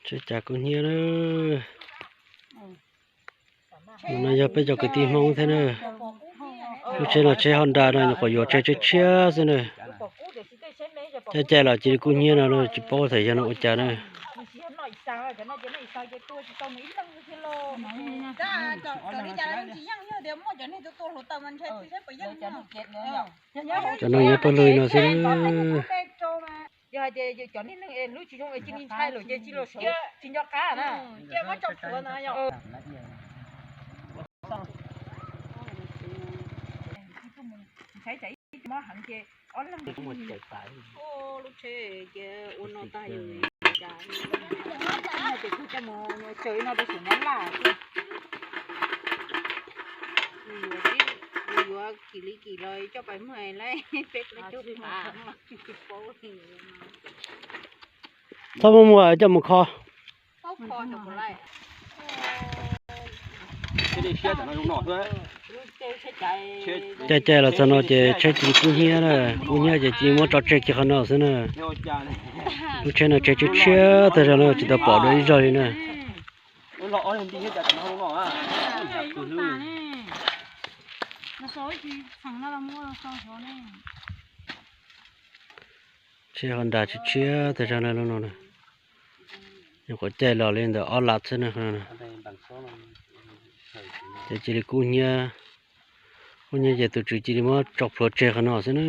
Tsheb cav kub hnyiab na. No yog peb cov kwv tij Hmoob thiab na. Lub tsheb no tsheb Honda no nyuam qhuav yuav tseg tshiab tshiab xwb na. Caij caij los cia li kub hnyiab no tsis paub tias yog no ua cas na. Cov neeg nyob pawg lug no xwb. Yog hais tias cov neeg lub tsis zoo es cia li ntshai lawm ces tsis los sawv, tsis nco qab na. Ntshai tsam ib mob heev ces ob leeg. Lub tsheb ces ua no tag yus ces kuj coj mus tsaws no rau saum Nyab Laj. Yus yuav kim li kim los coj pais muag lawm peb plaub caug phav. Txhob muab muag coj mus kho. Caij caij los txog no ces tsheb cia li kub hnyiab na, kub hnyiab ces cia li muab tso tseg kiag qhov no xwb na. Lub tsheb no tseg tshiab tshiab tag zog na, tsis tau pom dua ib zaug li na. Tsheb Honda tshiab tshiab tag zog na, lub no na. Nyuam qhuav caij los li ntawm ob lab xwb na. Ces cia li kub hnyiab, kub hnyiab ces tus tswv cia li muab tso plhuav tseg qhov no xwb na.